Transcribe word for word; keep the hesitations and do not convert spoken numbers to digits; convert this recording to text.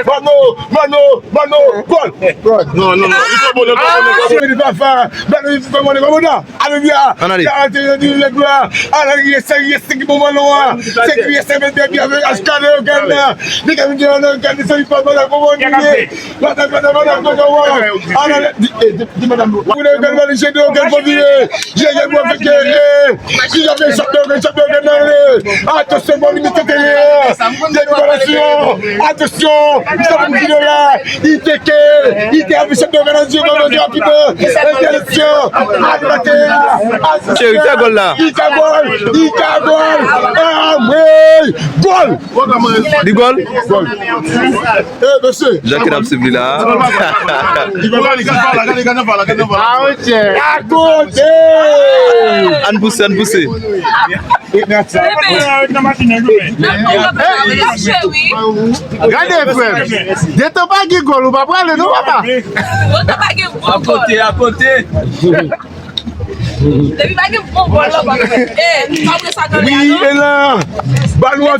Mano, Mano, Mano, gòl. Non, non, non, li pa bon, li pa bon, li pa bon. Gade, li pa bon, li pa bon, non. Aleluya. Ann ale. Gade, li glwa. Aleluya, se, se ki bon balon an. Se ki, se, se, se, se, H K de, gade. Li ka vin nan, gade, se li pa bon, li pa bon, li ye. Gade, gade, gade, gade, gade. Aleluya, di, eh, di, di, madam. Pou le gade, gade, je dois gade, faut dire. Ye, ye, mwen fè ke, eh, ki jan fè chanpyon, ke chanpyon, ke nan le. Atansyon, bon, li mete teren an. Depi balasyon. Atansyon, li sa pou vide la. Li teke, li te ap chanpyon, ke nan je, mwen fè rapidman. Entèleksyon, alimante. Cheri, fè gòl la. Li fè gòl, li fè gòl. Ah, wi, gòl. Li gòl? Gòl. Eh, mesye. Jan ki n ap swiv li la. Akote! Ann pouse, ann pouse. Gade, frè m. Detan pa gen gòl, ou pa prale, non, papa? Detan pa gen gòl. Akote, akote. Depi pa gen bon gòl, non, papa. Eh, pa pran sa nan men a, non. Wi, e la. Balon an